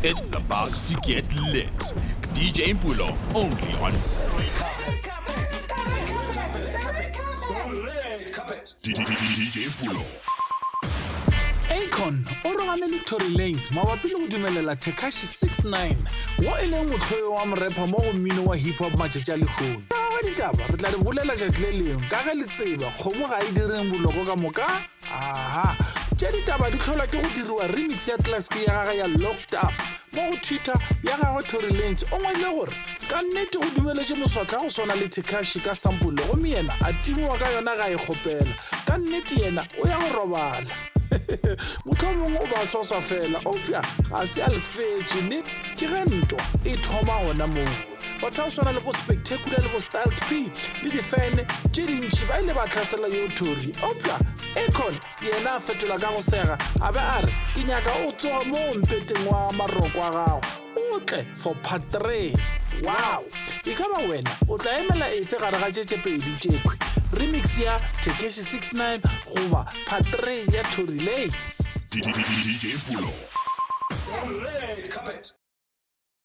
It's about to get lit. DJ Mpulo, only on DJ Mpulo. Akon o rogane le Tory Lanez mabapi le go dumelela Tekashi 69 wo e leng motlhoyo wa morepha mo go mmino wa hip hop matšatši a lehono. Ka gagwe ditaba re tla di bolela tšatši le lengwe ka ge le tseba kgomo ga e direng boloko ka moka. Aha, tše ditaba di hlolwa ke go diriwa remix ya classic ya gagwe ya Locked Up. Mo go Twitter ya gagwe Tory Lanez o ngwadile gore ka nnete go dumeletše moswahla go swana le Tekashi ka sampole gomme yena a timiwa ka yona ga e kgopela. Ka nnete yena o ya go robala. Mohlomongwe o ba swaswa fela eupša ga se a lefetše ne ke ge ntwa e thoma gona moo. Batho ba go swana le bo Spectacular le bo Styles P le difene tše dintši ba ile ba hlasela yo Tory eupša Akon yena a fetola ka go sega a be a re ke nyaka o tsoge mo mpeteng wa maroko a gago o tle for part 3. Wow! E ka ba wena o tla emela efe gare ga tše tše pedi tšekhwi, remix ya Takeshi 69 goba part 3 ya Tory Lanez? DJ Mpulo. Red carpet.